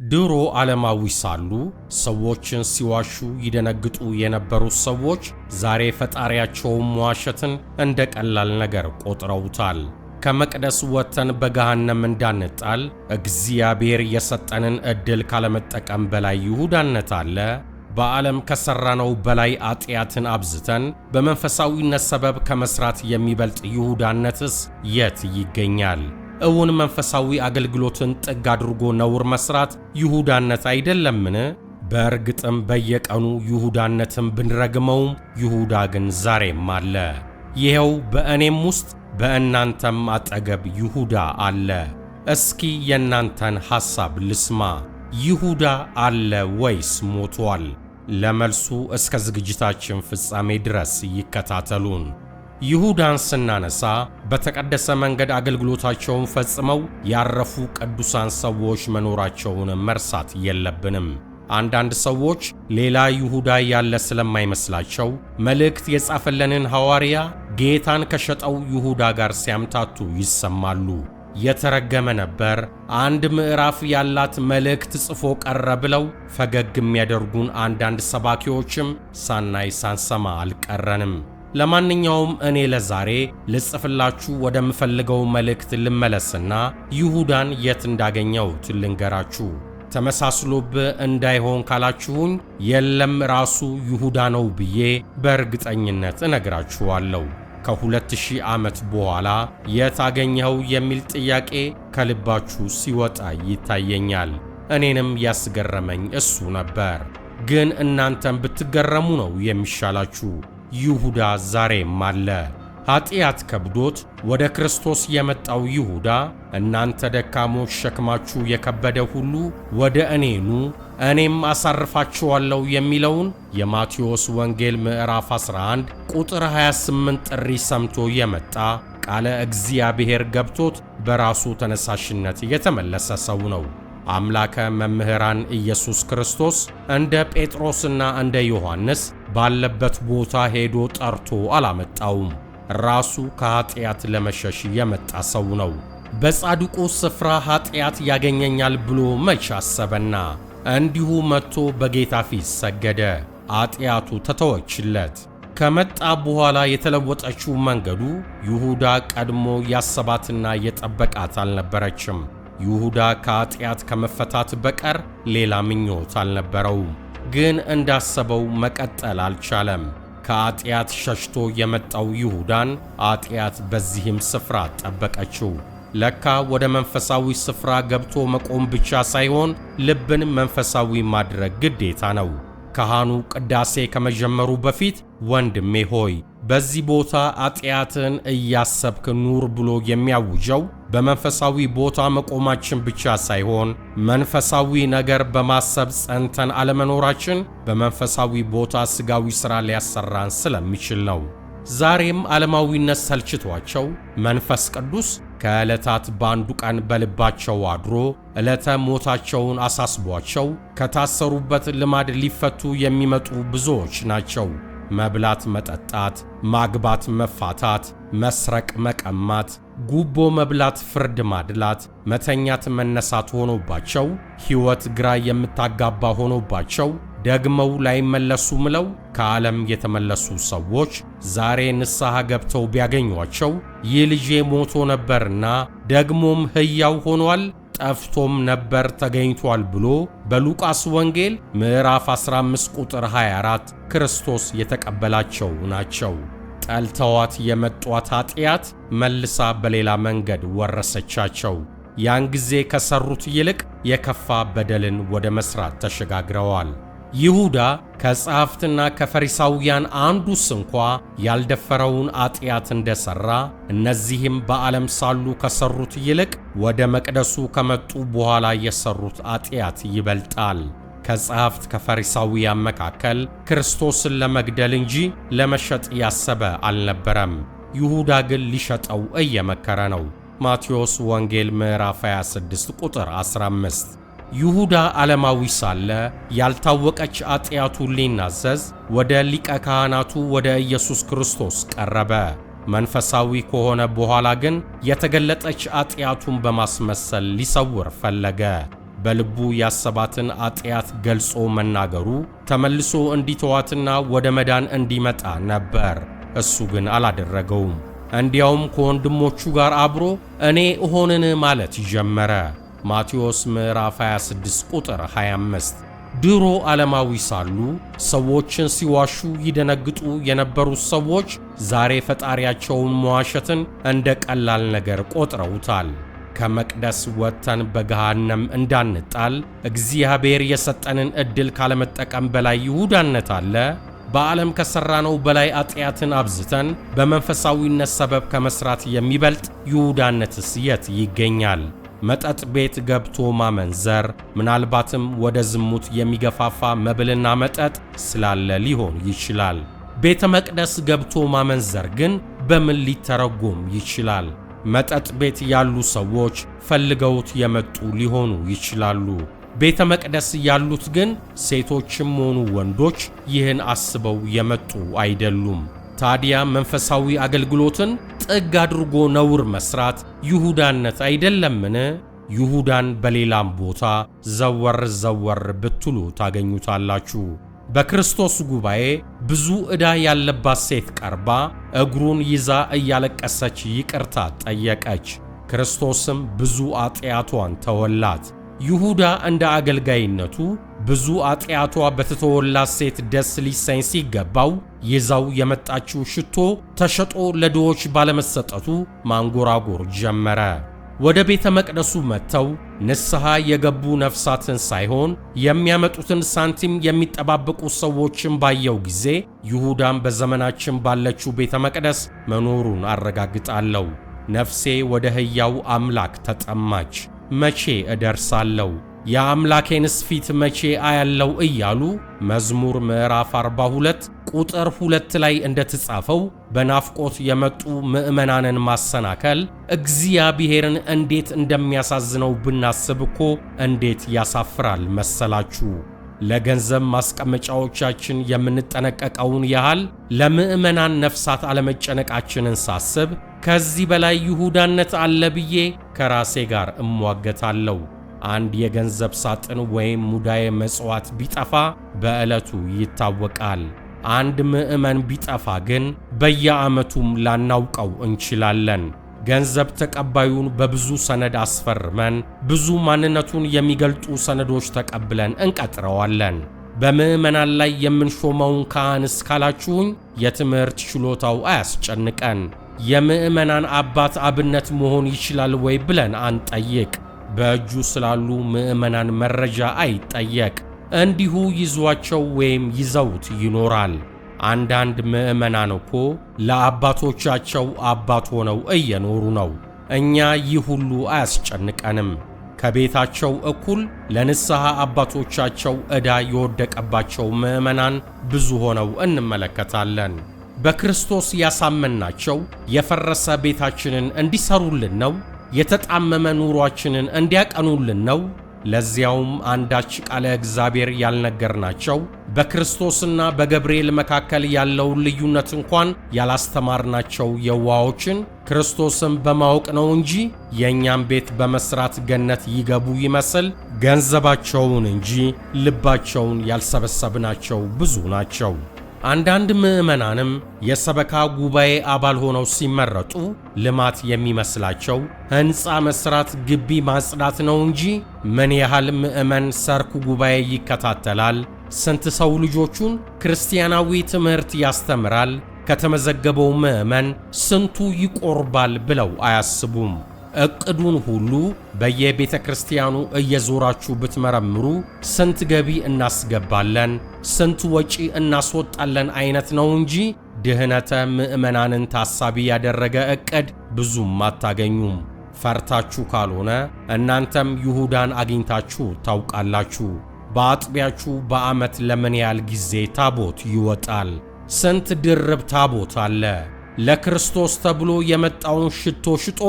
ድሮ ዓለማዊ ሳሉ ሰዎችን ሲዋሹ ይደነግጡ የነበሩት ሰዎች ዛሬ ፈጣሪያቸውን መዋሸትን እንደ ቀላል ነገር ቆጥረውታል። ከመቅደስ ወጥተን በገሃነም እንዳንጣል እግዚአብሔር የሰጠንን ዕድል ካለመጠቀም በላይ ይሁዳነት አለ? በዓለም ከሠራነው በላይ ኃጢአትን አብዝተን በመንፈሳዊነት ሰበብ ከመሥራት የሚበልጥ ይሁዳነትስ የት ይገኛል? እውን መንፈሳዊ አገልግሎትን ጥግ አድርጎ ነውር መስራት ይሁዳነት አይደለምን? በእርግጥም በየቀኑ ይሁዳነትን ብንረግመውም ይሁዳ ግን ዛሬም አለ። ይኸው በእኔም ውስጥ በእናንተም አጠገብ ይሁዳ አለ። እስኪ የእናንተን ሐሳብ ልስማ። ይሁዳ አለ ወይስ ሞቷል? ለመልሱ እስከ ዝግጅታችን ፍጻሜ ድረስ ይከታተሉን። ይሁዳን ስናነሳ በተቀደሰ መንገድ አገልግሎታቸውን ፈጽመው ያረፉ ቅዱሳን ሰዎች መኖራቸውን መርሳት የለብንም። አንዳንድ ሰዎች ሌላ ይሁዳ ያለ ስለማይመስላቸው መልእክት የጻፈልንን ሐዋርያ ጌታን ከሸጠው ይሁዳ ጋር ሲያምታቱ ይሰማሉ። የተረገመ ነበር፣ አንድ ምዕራፍ ያላት መልእክት ጽፎ ቀረ ብለው ፈገግ የሚያደርጉን አንዳንድ ሰባኪዎችም ሳናይ ሳንሰማ አልቀረንም። ለማንኛውም እኔ ለዛሬ ልጽፍላችሁ ወደምፈልገው መልእክት ልመለስና ይሁዳን የት እንዳገኘሁት ልንገራችሁ። ተመሳስሎብህ እንዳይሆን ካላችሁኝ የለም ራሱ ይሁዳ ነው ብዬ በእርግጠኝነት እነግራችኋለሁ። ከ2000 ዓመት በኋላ የት አገኘኸው የሚል ጥያቄ ከልባችሁ ሲወጣ ይታየኛል። እኔንም ያስገረመኝ እሱ ነበር። ግን እናንተም ብትገረሙ ነው የሚሻላችሁ። ይሁዳ ዛሬም አለ። ኃጢአት ከብዶት ወደ ክርስቶስ የመጣው ይሁዳ እናንተ ደካሞች ሸክማችሁ የከበደ ሁሉ ወደ እኔ ኑ እኔም አሳርፋችኋለሁ የሚለውን የማቴዎስ ወንጌል ምዕራፍ 11 ቁጥር 28 ጥሪ ሰምቶ የመጣ ቃለ እግዚአብሔር ገብቶት በራሱ ተነሳሽነት የተመለሰ ሰው ነው። አምላከ መምህራን ኢየሱስ ክርስቶስ እንደ ጴጥሮስና እንደ ዮሐንስ ባለበት ቦታ ሄዶ ጠርቶ አላመጣውም። ራሱ ከኃጢአት ለመሸሽ የመጣ ሰው ነው። በጻድቁ ስፍራ ኃጢአት ያገኘኛል ብሎ መች አሰበና? እንዲሁ መጥቶ በጌታ ፊት ሰገደ። ኃጢአቱ ተተወችለት። ከመጣ በኋላ የተለወጠችው መንገዱ ይሁዳ ቀድሞ ያሰባትና የጠበቃት አልነበረችም። ይሁዳ ከኃጢአት ከመፈታት በቀር ሌላ ምኞት አልነበረውም። ግን እንዳሰበው መቀጠል አልቻለም። ከኃጢአት ሸሽቶ የመጣው ይሁዳን ኃጢአት በዚህም ስፍራ ጠበቀችው። ለካ ወደ መንፈሳዊ ስፍራ ገብቶ መቆም ብቻ ሳይሆን ልብን መንፈሳዊ ማድረግ ግዴታ ነው። ካህኑ ቅዳሴ ከመጀመሩ በፊት ወንድሜ ሆይ በዚህ ቦታ ኃጢአትን እያሰብክ ኑር ብሎ የሚያውጀው በመንፈሳዊ ቦታ መቆማችን ብቻ ሳይሆን መንፈሳዊ ነገር በማሰብ ጸንተን አለመኖራችን በመንፈሳዊ ቦታ ሥጋዊ ሥራ ሊያሰራን ስለሚችል ነው። ዛሬም ዓለማዊነት ሰልችቷቸው መንፈስ ቅዱስ ከዕለታት በአንዱ ቀን በልባቸው አድሮ ዕለተ ሞታቸውን አሳስቧቸው ከታሰሩበት ልማድ ሊፈቱ የሚመጡ ብዙዎች ናቸው። መብላት፣ መጠጣት፣ ማግባት፣ መፋታት፣ መስረቅ፣ መቀማት፣ ጉቦ መብላት፣ ፍርድ ማድላት፣ መተኛት፣ መነሳት ሆኖባቸው ሕይወት ግራ የምታጋባ ሆኖባቸው ደግመው ላይመለሱ ምለው ከዓለም የተመለሱ ሰዎች ዛሬ ንስሐ ገብተው ቢያገኟቸው ይህ ልጄ ሞቶ ነበርና ደግሞም ሕያው ሆኗል፣ ጠፍቶም ነበር ተገኝቷል ብሎ በሉቃስ ወንጌል ምዕራፍ 15 ቁጥር 24 ክርስቶስ የተቀበላቸው ናቸው። ጠልተዋት የመጧት ኃጢአት መልሳ በሌላ መንገድ ወረሰቻቸው። ያን ጊዜ ከሰሩት ይልቅ የከፋ በደልን ወደ መስራት ተሸጋግረዋል። ይሁዳ ከጸሐፍትና ከፈሪሳውያን አንዱ ስንኳ ያልደፈረውን ኃጢአት እንደሠራ እነዚህም በዓለም ሳሉ ከሠሩት ይልቅ ወደ መቅደሱ ከመጡ በኋላ የሠሩት ኃጢአት ይበልጣል። ከጸሐፍት ከፈሪሳውያን መካከል ክርስቶስን ለመግደል እንጂ ለመሸጥ ያሰበ አልነበረም። ይሁዳ ግን ሊሸጠው እየመከረ ነው። ማቴዎስ ወንጌል ምዕራፍ 26 ቁጥር 15። ይሁዳ ዓለማዊ ሳለ ያልታወቀች ኃጢአቱን ሊናዘዝ ወደ ሊቀ ካህናቱ ወደ ኢየሱስ ክርስቶስ ቀረበ። መንፈሳዊ ከሆነ በኋላ ግን የተገለጠች ኃጢአቱን በማስመሰል ሊሰውር ፈለገ። በልቡ ያሰባትን ኃጢአት ገልጾ መናገሩ ተመልሶ እንዲተዋትና ወደ መዳን እንዲመጣ ነበር። እሱ ግን አላደረገውም። እንዲያውም ከወንድሞቹ ጋር አብሮ እኔ እሆንን ማለት ጀመረ። ማቴዎስ ምዕራፍ 26 ቁጥር 25። ድሮ ዓለማዊ ሳሉ ሰዎችን ሲዋሹ ይደነግጡ የነበሩት ሰዎች ዛሬ ፈጣሪያቸውን መዋሸትን እንደ ቀላል ነገር ቆጥረውታል። ከመቅደስ ወጥተን በገሃነም እንዳንጣል እግዚአብሔር የሰጠንን ዕድል ካለመጠቀም በላይ ይሁዳነት አለ? በዓለም ከሠራነው በላይ ኃጢአትን አብዝተን በመንፈሳዊነት ሰበብ ከመሥራት የሚበልጥ ይሁዳነትስ የት ይገኛል? መጠጥ ቤት ገብቶ ማመንዘር ምናልባትም ወደ ዝሙት የሚገፋፋ መብልና መጠጥ ስላለ ሊሆን ይችላል። ቤተ መቅደስ ገብቶ ማመንዘር ግን በምን ሊተረጎም ይችላል? መጠጥ ቤት ያሉ ሰዎች ፈልገውት የመጡ ሊሆኑ ይችላሉ። ቤተ መቅደስ ያሉት ግን ሴቶችም ሆኑ ወንዶች ይህን አስበው የመጡ አይደሉም። ታዲያ መንፈሳዊ አገልግሎትን ጥግ አድርጎ ነውር መስራት ይሁዳነት አይደለምን? ይሁዳን በሌላም ቦታ ዘወር ዘወር ብትሉ ታገኙታላችሁ። በክርስቶስ ጉባኤ ብዙ ዕዳ ያለባት ሴት ቀርባ እግሩን ይዛ እያለቀሰች ይቅርታ ጠየቀች። ክርስቶስም ብዙ ኃጢአቷን ተወላት። ይሁዳ እንደ አገልጋይነቱ ብዙ ኃጢአቷ በተተወላት ሴት ደስ ሊሰኝ ሲገባው ይዛው የመጣችው ሽቶ ተሸጦ ለድሆች ባለመሰጠቱ ማንጎራጎር ጀመረ። ወደ ቤተ መቅደሱ መጥተው ንስሐ የገቡ ነፍሳትን ሳይሆን የሚያመጡትን ሳንቲም የሚጠባበቁ ሰዎችን ባየው ጊዜ ይሁዳም በዘመናችን ባለችው ቤተ መቅደስ መኖሩን አረጋግጣለሁ። ነፍሴ ወደ ሕያው አምላክ ተጠማች፣ መቼ እደርሳለሁ? የአምላኬንስ ፊት መቼ አያለው? እያሉ መዝሙር ምዕራፍ 42 ቁጥር 2 ላይ እንደተጻፈው በናፍቆት የመጡ ምዕመናንን ማሰናከል እግዚአብሔርን እንዴት እንደሚያሳዝነው ብናስብ እኮ እንዴት ያሳፍራል መሰላችሁ። ለገንዘብ ማስቀመጫዎቻችን የምንጠነቀቀውን ያህል ለምዕመናን ነፍሳት አለመጨነቃችንን ሳስብ ከዚህ በላይ ይሁዳነት አለ ብዬ ከራሴ ጋር እሟገታለሁ። አንድ የገንዘብ ሳጥን ወይም ሙዳየ መጽዋት ቢጠፋ በዕለቱ ይታወቃል። አንድ ምዕመን ቢጠፋ ግን በየዓመቱም ላናውቀው እንችላለን። ገንዘብ ተቀባዩን በብዙ ሰነድ አስፈርመን ብዙ ማንነቱን የሚገልጡ ሰነዶች ተቀብለን እንቀጥረዋለን። በምዕመናን ላይ የምንሾመውን ካህን እስካላችሁኝ የትምህርት ችሎታው አያስጨንቀን። የምዕመናን አባት አብነት መሆን ይችላል ወይ ብለን አንጠይቅ። በእጁ ስላሉ ምዕመናን መረጃ አይጠየቅ። እንዲሁ ይዟቸው ወይም ይዘውት ይኖራል። አንዳንድ ምዕመናን እኮ ለአባቶቻቸው አባት ሆነው እየኖሩ ነው። እኛ ይህ ሁሉ አያስጨንቀንም። ከቤታቸው እኩል ለንስሐ አባቶቻቸው ዕዳ የወደቀባቸው ምዕመናን ብዙ ሆነው እንመለከታለን። በክርስቶስ ያሳመንናቸው የፈረሰ ቤታችንን እንዲሰሩልን ነው? የተጣመመ ኑሯችንን እንዲያቀኑልን ነው? ለዚያውም አንዳች ቃለ እግዚአብሔር ያልነገርናቸው በክርስቶስና በገብርኤል መካከል ያለውን ልዩነት እንኳን ያላስተማርናቸው የዋዎችን ክርስቶስን በማወቅ ነው እንጂ የእኛም ቤት በመስራት ገነት ይገቡ ይመስል ገንዘባቸውን እንጂ ልባቸውን ያልሰበሰብናቸው ብዙ ናቸው። አንዳንድ ምዕመናንም የሰበካ ጉባኤ አባል ሆነው ሲመረጡ ልማት የሚመስላቸው ሕንፃ መስራት፣ ግቢ ማጽዳት ነው እንጂ ምን ያህል ምዕመን ሰርክ ጉባኤ ይከታተላል? ስንት ሰው ልጆቹን ክርስቲያናዊ ትምህርት ያስተምራል? ከተመዘገበው ምዕመን ስንቱ ይቆርባል ብለው አያስቡም። እቅዱን ሁሉ በየቤተ ክርስቲያኑ እየዞራችሁ ብትመረምሩ ስንት ገቢ እናስገባለን፣ ስንት ወጪ እናስወጣለን አይነት ነው እንጂ ድህነተ ምዕመናንን ታሳቢ ያደረገ እቅድ ብዙም አታገኙም። ፈርታችሁ ካልሆነ እናንተም ይሁዳን አግኝታችሁ ታውቃላችሁ። በአጥቢያችሁ በዓመት ለምን ያህል ጊዜ ታቦት ይወጣል? ስንት ድርብ ታቦት አለ? ለክርስቶስ ተብሎ የመጣውን ሽቶ ሽጦ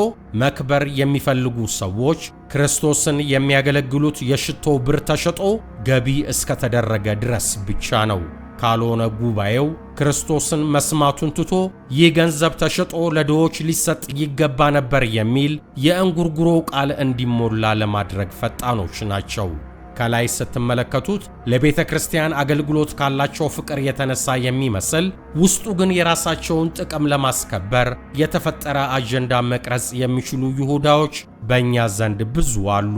መክበር የሚፈልጉ ሰዎች ክርስቶስን የሚያገለግሉት የሽቶ ብር ተሸጦ ገቢ እስከተደረገ ድረስ ብቻ ነው። ካልሆነ ጉባኤው ክርስቶስን መስማቱን ትቶ ይህ ገንዘብ ተሸጦ ለድሆች ሊሰጥ ይገባ ነበር የሚል የእንጉርጉሮ ቃል እንዲሞላ ለማድረግ ፈጣኖች ናቸው። ከላይ ስትመለከቱት ለቤተ ክርስቲያን አገልግሎት ካላቸው ፍቅር የተነሳ የሚመስል፣ ውስጡ ግን የራሳቸውን ጥቅም ለማስከበር የተፈጠረ አጀንዳ መቅረጽ የሚችሉ ይሁዳዎች በእኛ ዘንድ ብዙ አሉ።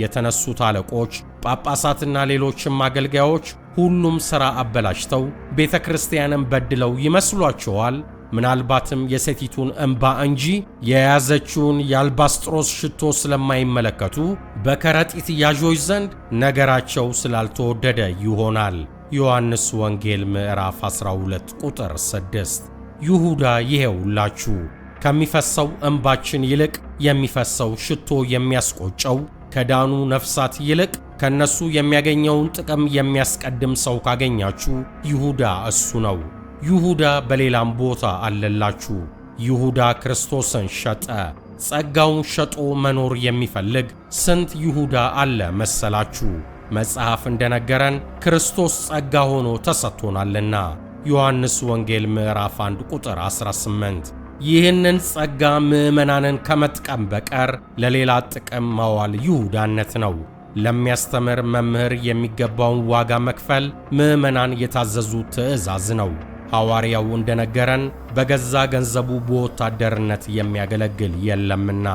የተነሱት አለቆች፣ ጳጳሳትና ሌሎችም አገልጋዮች ሁሉም ሥራ አበላሽተው ቤተ ክርስቲያንን በድለው ይመስሏቸዋል። ምናልባትም የሴቲቱን እንባ እንጂ የያዘችውን የአልባስጥሮስ ሽቶ ስለማይመለከቱ በከረጢት ያዦች ዘንድ ነገራቸው ስላልተወደደ ይሆናል። ዮሐንስ ወንጌል ምዕራፍ 12 ቁጥር 6። ይሁዳ ይሄውላችሁ ከሚፈሰው እንባችን ይልቅ የሚፈሰው ሽቶ የሚያስቆጨው፣ ከዳኑ ነፍሳት ይልቅ ከነሱ የሚያገኘውን ጥቅም የሚያስቀድም ሰው ካገኛችሁ ይሁዳ እሱ ነው። ይሁዳ በሌላም ቦታ አለላችሁ። ይሁዳ ክርስቶስን ሸጠ። ጸጋውን ሸጦ መኖር የሚፈልግ ስንት ይሁዳ አለ መሰላችሁ? መጽሐፍ እንደነገረን ክርስቶስ ጸጋ ሆኖ ተሰጥቶናልና። ዮሐንስ ወንጌል ምዕራፍ 1 ቁጥር 18። ይህንን ጸጋ ምዕመናንን ከመጥቀም በቀር ለሌላ ጥቅም ማዋል ይሁዳነት ነው። ለሚያስተምር መምህር የሚገባውን ዋጋ መክፈል ምዕመናን የታዘዙ ትእዛዝ ነው። ሐዋርያው እንደነገረን በገዛ ገንዘቡ በወታደርነት የሚያገለግል የለምና።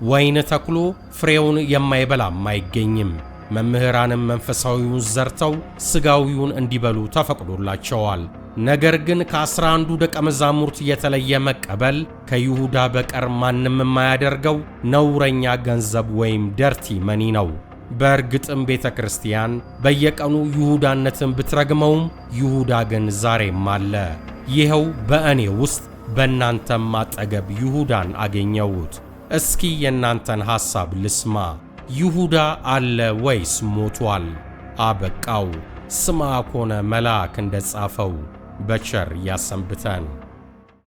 ወይን ተክሎ ፍሬውን የማይበላም አይገኝም። መምህራንም መንፈሳዊውን ዘርተው ሥጋዊውን እንዲበሉ ተፈቅዶላቸዋል። ነገር ግን ከ11ዱ ደቀ መዛሙርት የተለየ መቀበል ከይሁዳ በቀር ማንም የማያደርገው ነውረኛ ገንዘብ ወይም dirty money ነው። በእርግጥም ቤተ ክርስቲያን በየቀኑ ይሁዳነትን ብትረግመውም ይሁዳ ግን ዛሬም አለ። ይኸው በእኔ ውስጥ በእናንተም አጠገብ ይሁዳን አገኘሁት። እስኪ የእናንተን ሐሳብ ልስማ። ይሁዳ አለ ወይስ ሞቷል? አበቃው። ስምዐ ኮነ መልአክ እንደ ጻፈው በቸር ያሰንብተን።